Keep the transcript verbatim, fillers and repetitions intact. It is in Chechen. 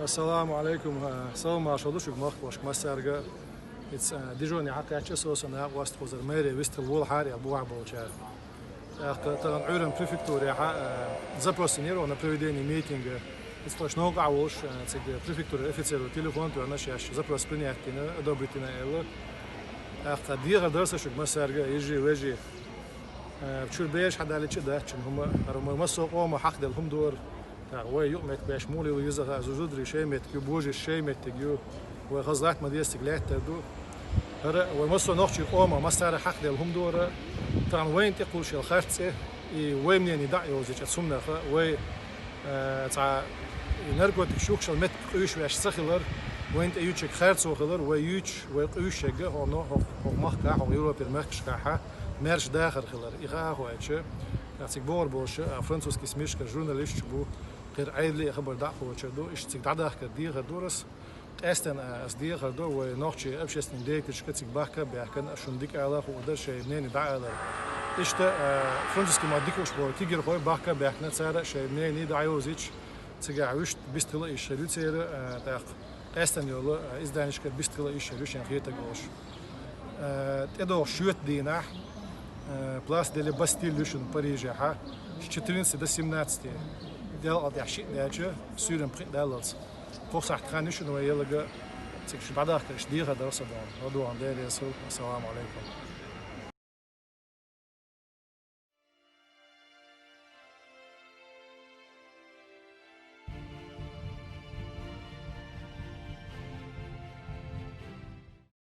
Ассаламу алейкум. Салам маршал ду шуга, махкаш массарга. Ица Дижоне хьакхаьчча, со сан накъост хозар мэре вистхила волхьар я бухахь болчара. ТӀаккха тахана Ӏуьйранна префектурехьа запрос йинера на проведение митинга. Ица тхош новкъа волуш, цига префектура офицеро телефон тоьхна, шаьш запрос принять дина, одобрить дина аьлла. ТӀаккха дехар дара сан шуга массарга, йижи, вежи. Чуьра бераш хьадаллича дац чун хӀума, хӀара ма массо а къома хьакхделла хӀума дора. ТӀаккха вай юкъаметтиг беш муха лела йиза хаьа, зу-, зударий шайн меттиг ю, божарий шайн меттиг ю. Вай хаза латта ма деза цига лаьттар ду. ХӀара вай массо а нохчий къома массара хьакхделла хӀума дора. Тахана вайна тӀекхуллуш йолу харц цӀе, и вай мнение дӀа а йовзийча цуннаха, вай, э, цхьа и наркотик шухшал меттиг къуьйсуш веш ца хилар, вайна тӀе юьйцург харцо хилар, вай юьйцуш, вай къуьйсуш ерг а хӀокху, хӀокху махкахь, хӀокху Европера мехкашкахьа маьрша дахар хилар. И хаа а хоуьйтуш, цига богӀур болуш, а, французский СМИ-шкара журналисташ бу, кхера Ӏедале а хабар дӀа а кхочур ду, иштта цига дӀадахкар дехар дора ас. Къаьстина, а, ас дехар до вай нохчий общественный деятельшка цига бахка а баьхкина, шуна дика ала а хуур дара, шайн мнение дӀа а алар. Иштта, а, французский ма дика уш боху тигирхой бахка а баьхкина, цара а шайн мнение дӀа а йовзийча, цигахь вуьшта бистхила а йиш хир ю церан, а, тӀаккха къаьстина йолу, а, изданишка бистхила а йиш хир ю шайн хетарг олуш. Э, тӀедогӀу шоьтан дийнахь, э, Place de la Bastille ю шуна Парижехьа, с четырнадцати до семнадцати, делкъа тӀехь шиъ даьлча, суьйран пхиъ даллалц. Кхо сахьт хан ю шуна вай ялага, цига шу дӀадахкарш дехар дара сан дона. ГӀадохан Дела реза хуьлда. Ассаламу алейкум.